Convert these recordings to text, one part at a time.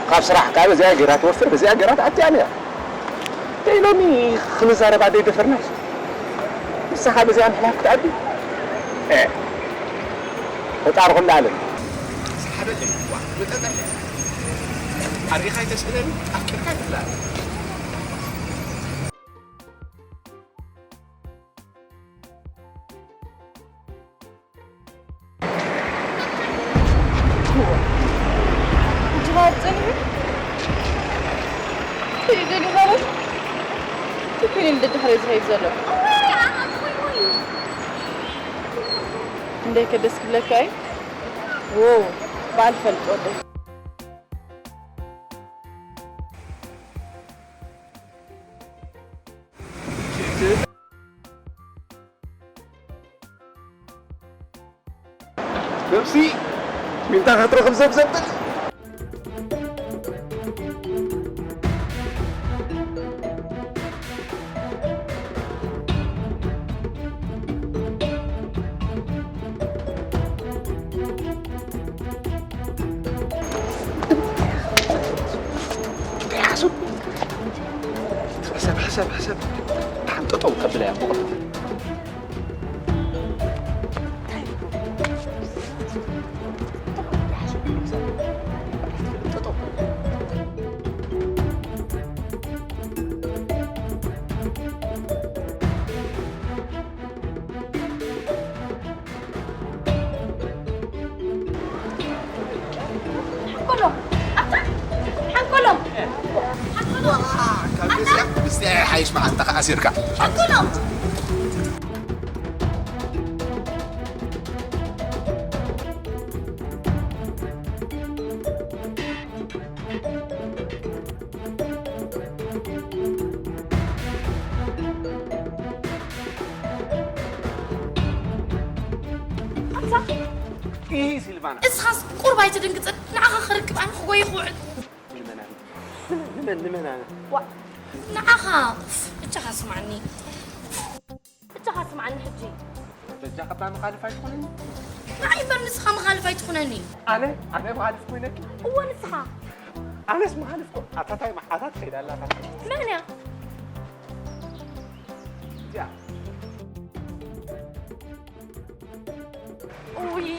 ካብ ስራሕ ካብ እዚኣ ገይራ ትወፍር፣ በዚኣ ገይራ ትኣትያ ነያ። እንታይ ኢሎሚ ክንዛረብ ኣደይ ደፈርናስ? ንስኻ በዚኣ ምሕላፍ ክትኣቢ? እ፣ ፈጣሪ ኩሉ ዓለም። ሓደ ደይ፣ ዋ፣ መጠጠ። ኣርኢኻ ኣይተስእለኒ፣ ኣፍቂርካ ኣይትብላዕ። እንጀራ ጸኒሑ። ከይደሊ ማለት ትክክል እንደ ድሕሪ ዝኸይድ ዘሎ። እንደይ ከደስ ክብለካ እዩ። ዎ፣ በዓል ፈልጦ ወደይ። ነብሲ ዊንታ ክትረኽብ ዘብዘብ ትብል። እንታይ ሓሱብ? ሕሰብ፣ ሕሰብ፣ ሕሰብ። ሓንጠጠው ከብላ እያ ብቑልቁል። ሓንኮሎም፣ ኣታ፣ ሓንኮሎም፣ ሓንኮሎም፣ ኣታ። ምስቲ ሓይሽ መዓልቲ ከኣ ኣሲርካ። ሓንኮሎም። ኣታ፣ ኢሂ ሲልቫና። እስኻስ ቁሩብ ኣይትድንግጽን? ንዓኻ ክርክብ ኣነ ክጎይ ክውዕል። ንመን ኣነ? ንመን፣ ንመን ኣነ? ዋ፣ ንዓኻ ኡፍ፣ እጃኻ ስማዕኒ። እጃኻ ስማዕኒ ሕጂ። በጃ ቀባ መኻልፍ ኣይትኹነኒ። ንዓይ እምበር ንስኻ መኻልፍ ኣይትኹነኒ። ኣነ? ኣነ መኻልፍ ኮይነኪ? እወ ንስኻ። ኣነስ መኻልፍ ኮ-፣ ኣታ ታይ መዓታት ከይዳ ኣላ ኣታ። መን እያ? እዚኣ። ኡይ።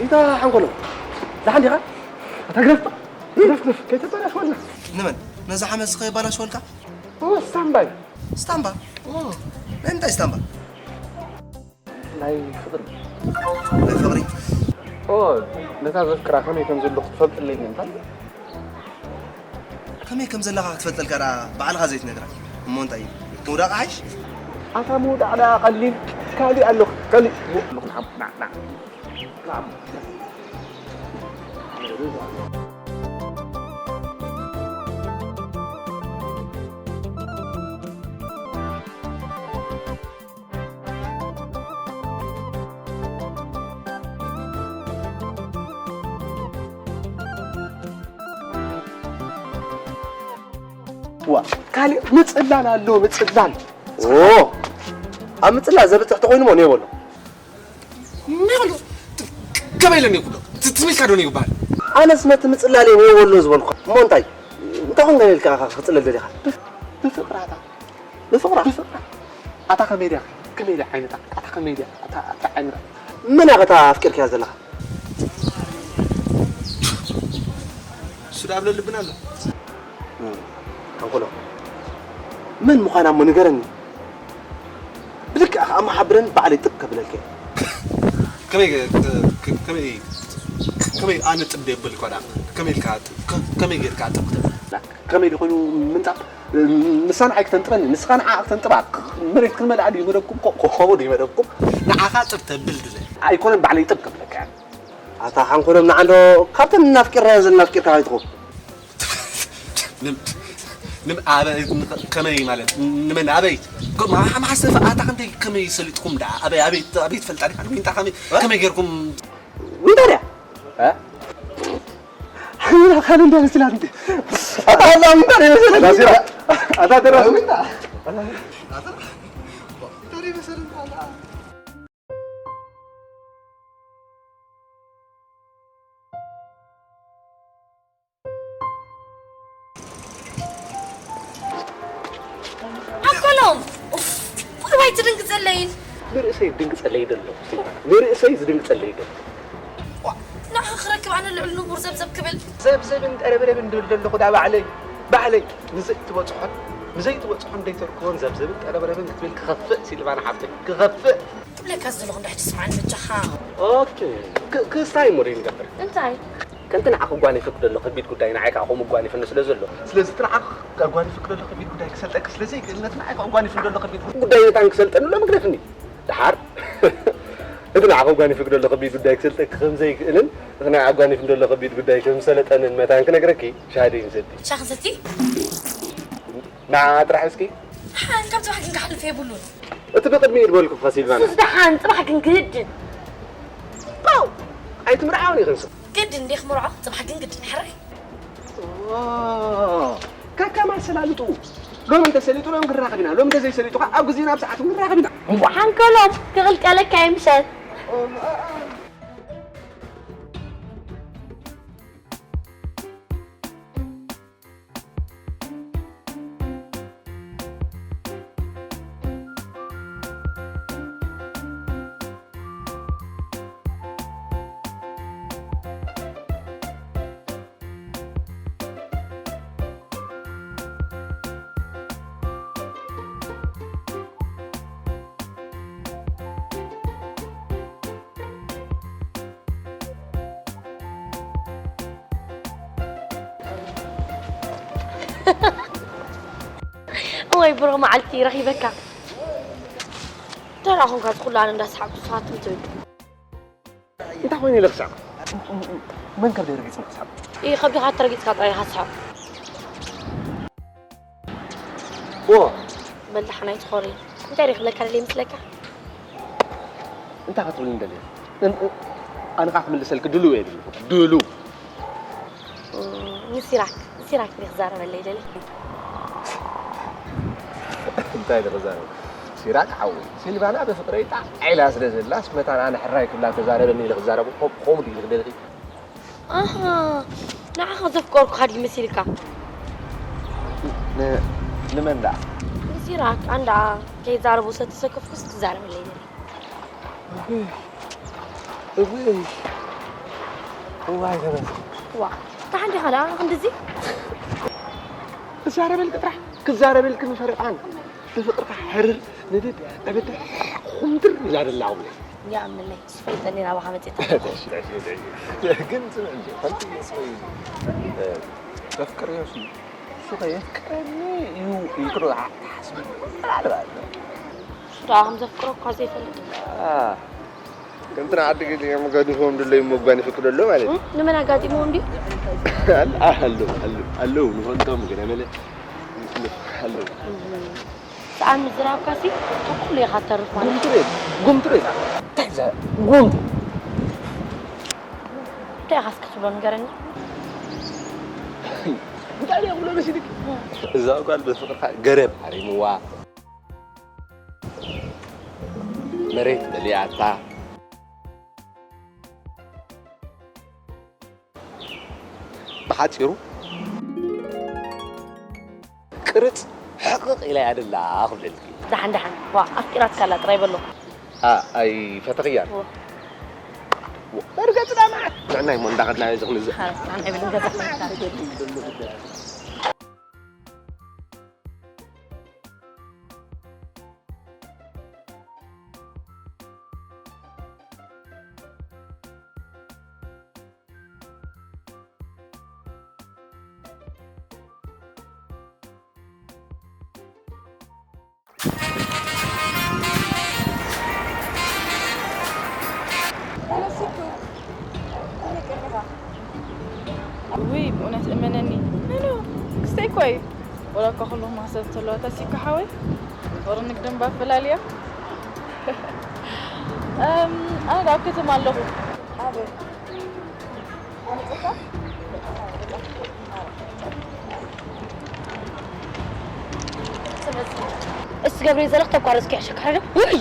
እንታ ሓንጎሎ፣ ደሓን ዲኻ? ኣታ ግረፍ፣ ግረፍ፣ ግረፍ፣ ከይተበላሽወልና። ንመን? ነዛ ሓመስ ከይባላሽወልካ? ኦ፣ ስታምባይ። ስታምባ? ኦ። ናይ ምንታይ ስታምባ? ናይ ፍቕሪ። ናይ ፍቕሪ? ኦ፣ ነታ ዘፍቅራ ከመይ ከም ዘለኹ ትፈልጥለይ ምእንታን? ከመይ ከም ዘለኻ ክትፈልጠልካ ደኣ ባዕልኻ ዘይትነግራ። እሞ እንታይ እዩ? ምውዳቕ ሓይሽ? ኣታ ምውዳቕ ደኣ ቀሊል፣ ካሊእ ኣሎ፣ ካሊእ። ና፣ ና፣ ና። ዋ፣ ካልእ ምጽላል ኣሎ፣ ምጽላል። ኦ፣ ኣብ ምጽላል ዘብጽሕ ተኾይኑ እሞ ኔበሎ። ኔበሎ? ከመይ ኢለ ኔብሎ? ት-፣ ትም ኢልካ ዶ ኔብሃል? ኣነስ ነቲ ምጽላል እየ ኔበሎ ዝበልኩ። እሞ እንታይ? እንታይ ኮንካ ኢልካ ኢኻ ክጽለል ደሊኻ? ብ-፣ ብፍቕራታ። ብፍቕራ? ብፍቕራ። ኣታ ከመይ ድያ? ከመይ ድያ ዓይነታ? ኣታ ከመይ ድያ? ኣታ፣ ኣታ ዓይነታ? መን እያ ከታ ኣፍቂርካያ ዘለኻ? እሱ ዳ ኣብ ለልብና ኣሎ። ሓንኮሎ፣ መን ምዃና እሞ ንገረኒ። ብልክዕ ከኣ መሓብረን ባዕለይ ጥብ ከብለልከ። ከመይ፣ ከመይ፣ ከመይ ኣነ ጥብ የብል እኳ ደኣ፣ ከመይ ኢልካ፣ ከመይ ጌርካ ጥብ ክትብል? ከመይ ድኾይኑ ምንጻፍ? ንሳ ንዓይ ክተንጥበኒ፣ ንስኻ ንዓኣ ክተንጥባ፣ መሬት ክንመልኣ ድዩ መደብኩም? ኮ-፣ ኮ-፣ ከምኡ ድዩ መደብኩም? ንዓኻ ጥብ ተብል ድለ። ኣይኮነን፣ ባዕለይ ጥብ ከብለካ እየ። ኣታ ሓንኮሎም ንዓንዶ ካብተን እናፍቂርናዮ ዘለና ኣፍቂርካ ኣይትኹን። ንም-፣ ንም-፣ ኣበ-፣ ከመይ ማለት? ንመን ኣበይ? ኮ-፣ ማ-፣ ማሕሰብ ኣታ ክንደይ ከመይ ሰሊጥኩም ደኣ? ኣበይ፣ ኣበይ፣ ኣበይ ትፈልጣ ዲኻ? ዊንታ ከመይ፣ እ? ከመይ ጌርኩም? ዊንታ ድያ? እ? ኣላ ካልእ እንዳመስላ እንዴ? ኣታ ኣላ ዊንታ ድያ መሰለኝ? ኣታ ደራሲ ዊንታ። ኣኮሎም! ኡፍ! ቁሩብ ኣይትድንግጸለይን። ንርእሰይ ዝድንግጸለይ ደሎ፣ ንርእሰይ ዝድንግጸለይ ደሎ። ዋ፣ ንዓኻ ክረክብ ኣነ ልዑል ንቡር ዘብዘብ ክብል። ዘብዘብን ጠረብረብን ድብል ደለኹ ዳ ባዕለይ፣ ባዕለይ ንዘይትበጽሖን ንዘይትበጽሖን ዘይተርክቦን ዘብዘብን ጠረብረብን ክትብል ክኸፍእ፣ ሲልቫና ሓፍተይ፣ ክኸፍእ። ክብለካ ዝደለኹ እንዳ ሕጂ ስምዓኒ በጃኻ። ኦኬ፣ ክ-፣ ክስታይ እሞ ደይ ንገብር። እንታይ? ከምቲ ንዓኺ ጓኒፈኪ ዘሎ ከቢድ ጉዳይ ንዓይ ከኣ ከምኡ ጓኒፈኒ ስለ ዘሎ። ስለዚ እቲ ንዓኺ ኣጓኒፉኪ ዘሎ ከቢድ ጉዳይ ክሰልጠኪ ስለ ዘይክእል፣ ነቲ ንዓይ ከኣ ኣጓኒፉኒ ዘሎ ከቢድ ጉዳይ መታን ክሰልጠኒ ኣሎ ምግደፍኒ። ደሓር፣ እቲ ንዓኺ ኣጓኒፉኪ ዘሎ ከቢድ ጉዳይ ክሰልጠኪ ከም ዘይክእልን፣ እቲ ንዓይ ኣጓኒፉኒ ዘሎ ከቢድ ጉዳይ ከም ዝሰለጠንን መታን ክነግረኪ፣ ሻሂ ደይ ንሰቲ። ሻሂ ክንሰቲ? ንዓ ጥራሕ እስኪ። ሓን ካብ ጽባሕ ግን ክሓልፍ የብሉን። እቲ ብቕድሚኡ ዝበልኩ እኳ ሲልቫና። ሱስ ደሓን ጽባሕ ግን ግድን። ፓው! ኣይትምርዓውን ኢኽን ሱስ። ግድን እንዴ ክምርዖ፣ ጽባሕ ግን ግድን ሕራይ። ኦ፣ ከከም ኣሰላልጥኡ። ሎሚ እንተሰሊጡ ሎሚ ክንራኸብ ኢና፣ ሎሚ እንተዘይሰሊጡ ኸዓ ኣብ ግዜን ኣብ ሰዓቱን ክንራኸብ ኢና። እምቧ ሓንከሎም ክቕልቀለካ እየ ምሸት። እዋይ ብሩኽ መዓልቲ ረኺበካ። እንታይ ደኣ ኾንካ እዚ ኩሉ ኣነ እንዳሰሓቕኩ ንስኻ ትም ትብል? እንታይ ኮይኑ ኢለ ክስሕቕ? መን ከብደይ ረጊጽኒ ክስሕቕ? ኢይ፣ ከብድኻ ተረጊጽካ ጥራይ ኢኻ ትስሕቕ። ዎ። በል ደሓን ኣይትኾሪ። እንታይ ደኣ ክብለካ ደልየ ይመስለካ? እንታይ ክትብልኒ ደልየ? እን-፣ እ-፣ ኣነ ከኣ ክምልሰልኪ ድሉው እየ ድልኹ። ድሉው። እም፣ ንሲራክ፣ ንሲራክ ድየ ክዛረበለይ ደልየ? እንታይ ኢለ ክዛረብ? ሲራክ ሓወይ፣ ሲልቫና ብፍቕረይ ጣዕ ኢላ ስለ ዘላስ መታን ኣነ ሕራይ ክብላ ተዛረበኒ ኢለ ክዛረቦ? ኮ-፣ ከምኡ ድዩ ክደልኺ? ኣሃ፣ ንዓኻ ዘፍቀርኩኻ ድዩ መሲልካ? ን-፣ ንመን ደኣ? ንሲራክ፣ ኣንዳ ከይዛረቡ ሰተሰከፍኩስ ክዛረበለይ ደልየ። እውይ፣ እውይ፣ እዋይ ተመስገን። ዋ፣ ደሓን ዲኻ ደኣ ክንድዚ? ክዛረበልኪ ጥራሕ፣ ክዛረበልኪ ምፈርቓን። ብፍቕርካ ሕርር ንድድ ዕብድ ኹምድር ኢላ ደላ ውለ። ይኣምነለይ፣ እሱ ፈሊጠኒ ናባኻ መጺእካ። እሺ፣ እሺ፣ እሺ። ግን ስምዕ እንጂ፣ ከምቲ ስምዕ፣ እ፣ ተፍቅርዮ ስምዕ። እሱ ከየፍቅረኒ እዩ ኢልክዶ ትሓስቢ? ምናልባት። እሱ ደኣ ከም ዘፍቅሮ እኳ ዘይፈልጥ። አ፣ ከምቲ ንዓዲ ገሊኦም ገዲፎም ድለዩ እሞ ጓኒፉ ክደሎ ማለት እዩ። እም? ንመን ኣጋጢምዎም ድዩ? ኣል-፣ ኣለዉ፣ ኣለዉ፣ ኣለዉ፣ ንፈልጦም ገለ መለ ኣለዉ። እም። ሰኣን ምዝራብካሲ፣ ካብ ኩሉ ኢኻ ትተርፍ ማለት እዩ። ጉምትሬ፣ ጉምትሬ። እንታይ እዛ ጉምት? እንታይ ኢኻ እስኪ ትብሎ ንገረኒ? እንታይ ድየ ክብሎ መሲልኪ? እዛ ጓል ብፍቕርኻ ገረብ ሃሪምዋ፣ መሬት በሊዓታ። ብሓጺሩ፣ ቅርጽ ሕቕቕ ኢላ እያ ደላ ክብለልኪ። ደሓን፣ ደሓን። ዋ፣ ኣፍቂራትካ ኣላ ጥራይ በሎ። ኣ-፣ ኣይፈተኽያን። ዋ። ዋ፣ መርገጽና መዓት። ንዕናይ እሞ እንዳኸድናዮ እዚ ክንዝእ። ሓ-፣ ኣነ ኣይብልን ገዛ። ውይ ብእውነት እመነኒ። ኖ ኖ ክስተይ እኮ እዩ። ወላ እኳ ኩሉ ማሰብ እንተለዋ ተሲካ ሓወይ ወረ ንግድን ባፈላልያ። ኣም፣ ኣነ ኣብ ከተማ ኣለኹ። ኣበይ? እስቲ ገብርኤል ዘለኽ ተቋረጽ ክያሸካረ ውይ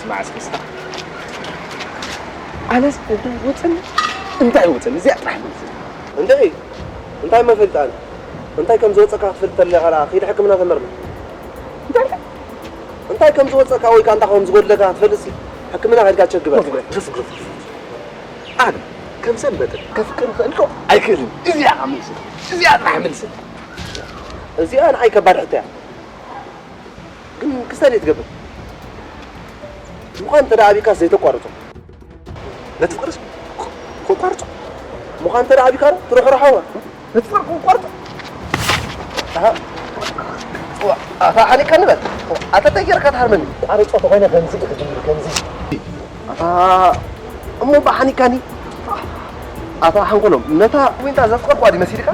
ስማዕ እስኪ፣ ስማዕ። ኣነስ እንታይ ወፅን እንታይ ወፅን እዚኣ ጥራሕ መልስ። እንታይ እንታይ መፈልጥ ኣነ እንታይ ከም ዝወፀካ ክትፈልጥ ተለካ ደኣ ኪድ ሕክምና ተመርምር። እንታይ እንታይ ከም ዝወፀካ ወይ ከዓ እንታይ ከም ዝጎድለካ ክትፈልጥ ሲ ሕክምና ከድካ ቸግበር። ኣነ ከም ሰንበትን ከፍቅር ክእል ዶ ኣይክእልን? እዚኣ መልስ፣ እዚኣ ጥራሕ መልስ። እዚኣ ንዓይ ከባድ ሕቶ እያ። ግን ክስታይ ዘይትገብር ምዃን እንተ ደኣ ኣቢካ ዘይተቋርጾ። ነቲ ፍቕርስ ከቋርጾ ምዃን እንተ ደኣ ኣቢካ ትርሕርሖ። ነቲ ፍቕሪ ከቋርጾ። ኣታ ሓኒካ ንበል። ኣታ እንታይ ጌርካ ትሃርመኒ? ቋርጾ ተኾይነ ከምዚ ክጅምር ከምዚ። ኣታ እሞ ብሓኒካኒ ኣታ ሓንኮሎም ነታ ዊንታ ዘፍቀርኳ ድዩ መሲልካ?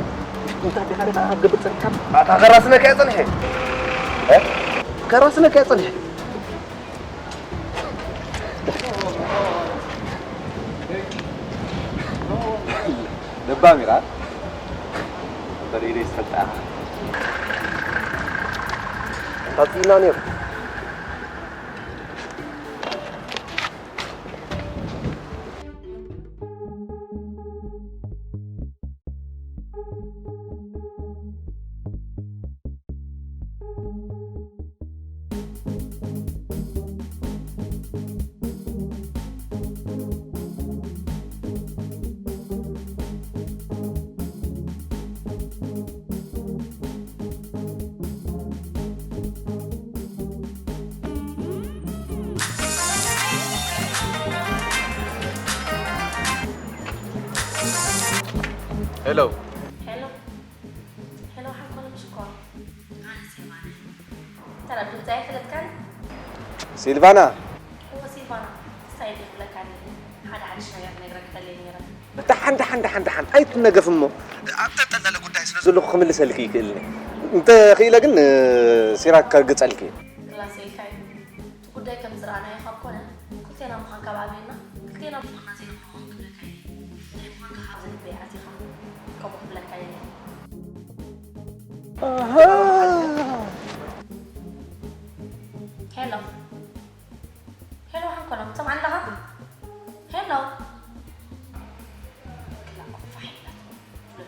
እንታይ ዲኻ ዲኻ ክትገብር ጸኒሕካ? ኣታ ከራስነካ እየ ጸኒሐ። እ? ከራስነካ እየ ጸኒሐ። ለባም ኢኻ። በሬደይ ዝፈልጣ ኢኻ። ታጺና ነይሩ። ሄሎ። ሄሎ። ሄሎ፣ ሓንኮሎም ሽኮር። ኣነ ሲልቫና። ተራ ድምፂ ኣይፈለጥካን? ሲልቫና። እወ፣ ሲልቫና። ስታይል ይብለካ ነይሩ። ሓደ ሓድሽ ነገር ክነግረካ ደልየ ነይረ። ደሓን፣ ደሓን፣ ደሓን፣ ደሓን። ኣይትነገፍ እሞ። ኣብ ተንጠልጠለ ጉዳይ ስለ ዘለኹ ክምልሰልኪ ይክእልኒ። እንተ ክኢለ ግን፣ ሲራክ ከርግጸልኪ እየ። ክላሰ ኢልካ እዩ። እቲ ጉዳይ ከም ዝረኣናዮ ካብ ኮነ፣ ክልቴና ምዃን ካብ ኣበየና፣ ክልቴና ምዃንና ዘይንኸውን ክብለካ እየ። እንታይ ምዃንካ ካብ ዝልበይ ኣቲኻ፣ ከምኡ ክብለካ እየ። ኣሃ። ሄሎ። ሄሎ፣ ሓንኮሎም፣ ትሰምዓኒ ኣለኻ? ሄሎ። ክላ ፋሕ ኢላ ትብል።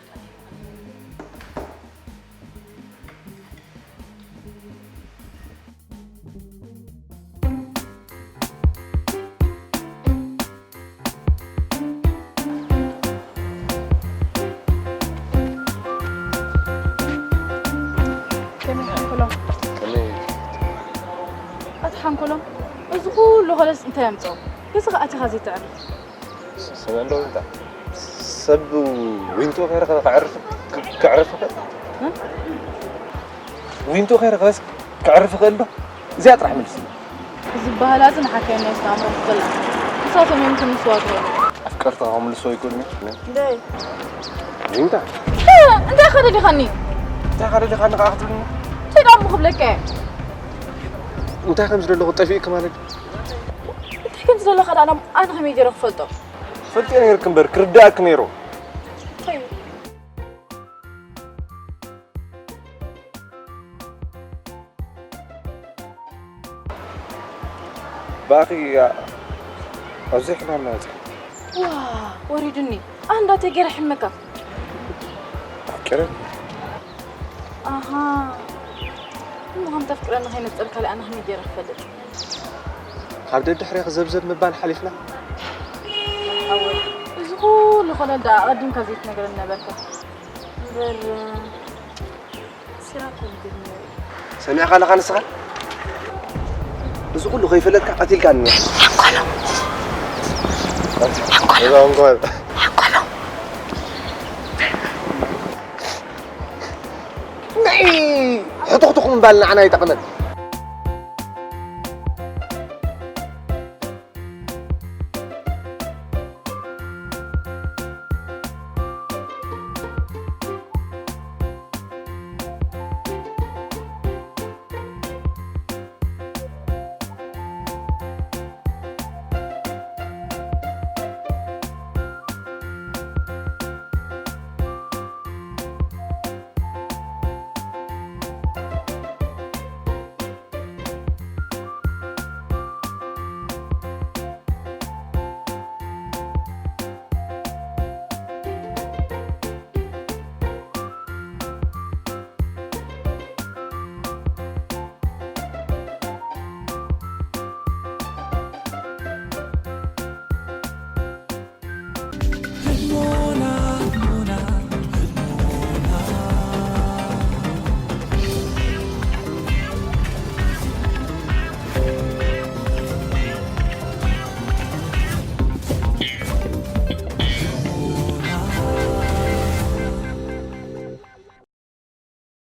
ሓንኮሎም፣ እዚ ኩሉ ኮለልስ እንታይ ኣምፅኦ? ገዛ ከኣ ኣቲኻ ዘይተዕርፍ። ሰምዕ ኣለዉ እንታ። ሰብ ዊንቶ ከይረ ከዕርፍ፣ ከዕርፍ ይኽእል? እ? ዊንቶ ከይረ ከስ-፣ ከዕርፍ ይኽእል ዶ? እዚኣ ጥራሕ መልስ። ዝበሃላ እዚ ንሓካይም ናይ ዝተኣምሮ ክኽላ። ንሳቶም እዮም ክምስዋ ዝኽእሉ። ኣፍቀርትኻ ክምልስዎ ይኽእሉ እዮም። እንደይ? ዊንታ? እ፣ እንታይ ከደሊኻኒ? እንታይ ከደሊኻኒ ከዓ ክትብልኒ? እንታይ ደኣ እሞ ክብለካ እየ? እንታይ ከም ዝደለኹ ጠፊእኪ ማለት እዩ? እንታይ ከም ዝደለኻ ደኣ ኣነ ከመይ ገይረ ክፈልጦ? ፈልጥዮ ነይርኪ እምበር ክርድኣኪ ነይሩ። እንታይ እዩ? ብኣኺ ኣብዚ ሕማም ናውፂ። ዋ፣ ወሪዱኒ። ኣንዳ ተገይረ ሕመካ። ኣፍቅረን። ኣሃ። እሞ ከም ተፍቅረኒ ከይነፀልካ ኣነ ከመይ ገይረ ክፈልጥ? ካብ ደድሕሬ ክዘብዘብ ምባል ሓሊፍና። ሓወይ፣ እዚ ኩሉ ኮነ ደኣ ኣቐዲምካ ዘይትነግረኒ ነበርካ። እምበር፣ ሲራክ ኮን ግን ሰሚዕካ ኣለኻ ንስኻ? እዚ ኩሉ ከይፈለጥካ ቀቲልካኒ። ሓንኮሎ። ሓንኮሎ። እዛ እንኳን ሓንኮሎ። ናይ ሕቱኽቱኽ ምባል ንዓና ኣይጠቕመን።